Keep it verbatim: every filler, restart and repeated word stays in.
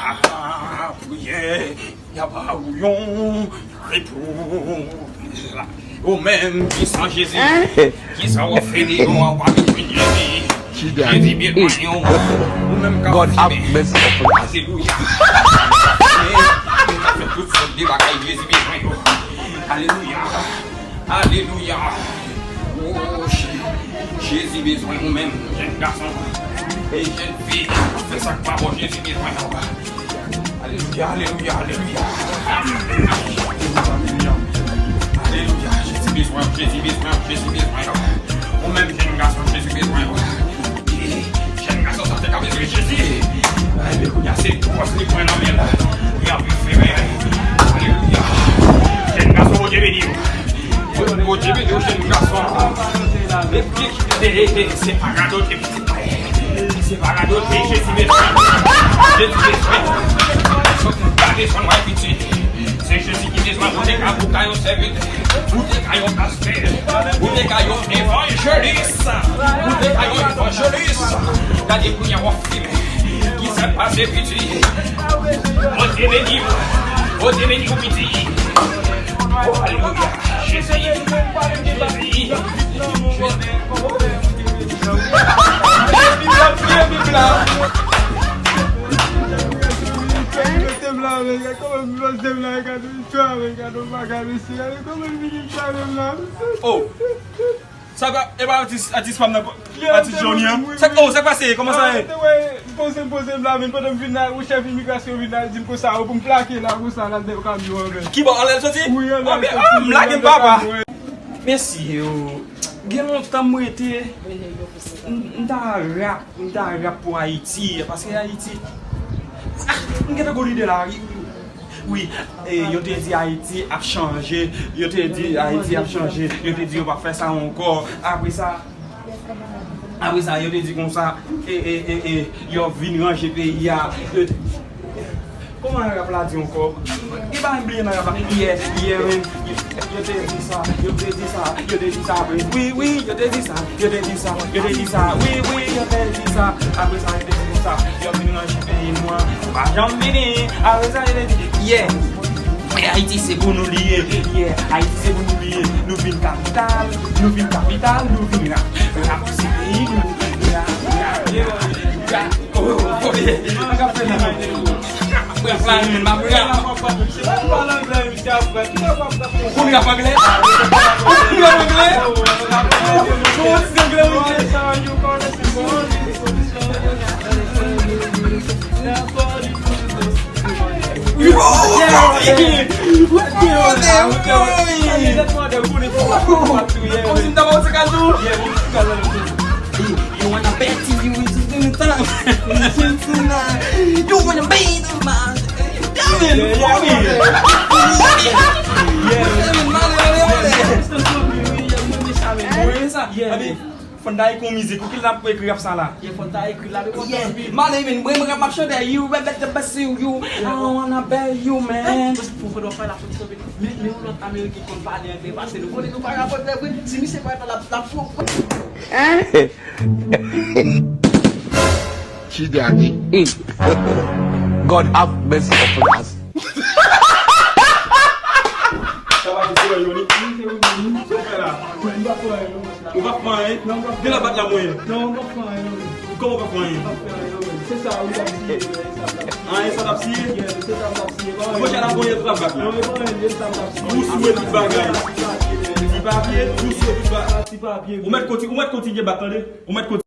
Ah, priyè, y ap ba ou yon repons. Ou menm ki san Jezi, ki san w ap fè li, w ap vin Jezi. Jezi bezwen ou. Ou menm k ap fimen. Alelouya. Ou ka fè tout sòt de bagay, Jezi bezwen ou. Alelouya. Alelouya. Oh, Je- Jezi bezwen ou menm, jèn gason e jèn fi. Fè sa k pa bon, Jezi bezwen ou. Alelouya, alelouya, alelouya. Alelouya, Jezi bezwen, Jezi bezwen, Jezi bezwen. Ou menm jèn gason, Jezi bezwen. Jèn gason sa te ka bezwen Jezi. Ebyen, kounye a se pòs li pran nan men l. Li anvi fè men. Alelouya. Jèn gason, Bondye beni w. Bondye beni w, jèn gason. Epi, e, e, e, se pa radote. Se pa radote, Jezi bezwen. Jezi bezwen. Gade son wè piti. Se Jezi ki bezwen. Ou te ka, ou ka yon sèvitè. Ou te ka yon pastè. Ou te ka yon evanjelis. Ou te ka yon evanjelis. Gade kounye a w ap fimen. Ki sa k pase piti? Bondye beni w. Bondye beni w piti. Oh, alelouya. Jezi. Jezi. Oh, sa pa, e pa atis, atis pa m nan, atis Johnny an. Sa, oh, sa k pase? Kòman sa ye? M poze, m poze m la, men pandan m vin la, ou chèf imigrasyon vin la, di m konsa, ou pou m plake la, konsa, la, dèyè kamyon an, men. Ki bò, anlè l soti? Wi, anlè l soti. Ah, m lage m, papa. Mesye, yo, gen lontan m rete, m, m ta rap, m ta rap pou Ayiti, paske Ayiti, ah, m gentan gon lide la, wi, wi, e, yo te di Ayiti ap chanje, yo te di Ayiti ap chanje, yo te di yo p ap fè sa ankò, apre sa, apre sa, yo te di konsa, e, e, e, e, yo vin ranje peyi a, yo te, Kòman rap la di ankò? Gen bagay m bliye nan rap la. Yè, yè, men, yo te di sa, yo te di sa, yo te di sa vre. Wi, wi, yo te di sa, yo te di sa, yo te di sa. Wi, wi, yo te di sa. Apre sa, yo te di konsa, yo vin ranje peyi nou an. Pa janm vini. Apre sa, yo te di, yè. Ayiti se pou nou li ye. Yè, Ayiti se pou nou li ye. Nou vin kapital, nou vin kapital, nou vin rap. Rap se peyi nou. Rap, rap, rap, rap. Oh, oh, oh, yeah. Mwen ka fè la. Mwen ka fè la, men, mwen ka fè la. Ou rap anglè? Ou rap anglè? Ou ti anglè, wi. Yo, yo, yo. Yo, yo, yo. Yo, yo, yo. You wanna bet you is in the time. You wanna be the man. Damn it, fuck it. Mwen sa. Fò n ta ekri yon mizik, ou ki l ap ekri rap sa la? Fò n ta ekri la. Male, men, mwen, mwen rap m ap chante, you bet the best you, you, I don't wanna bet you, man. Fò, fò, fò, fò, fò, fò, Men, men yon lòt Ameriken konn pale anglè pase nou. Konnen nou pa rapòte vre. Si misye pa la, la, la, Kidani. God have mercy upon us. Sa va fè Johnny. Sa w fè la? Ou p ap fè anyen? Gen la bat la mwen. Kòman w p ap fè anyen? Se sa, wi, l ap siye, wi, sa l ap siye. Anyen sa l ap siye? Mwen jan la konye l ap bat la. Ou siye tout bagay. Ti papye, ou siye tout bagay. Ou mèt konti-, ou mèt kontinye bat, tande? Ou mèt kontinye.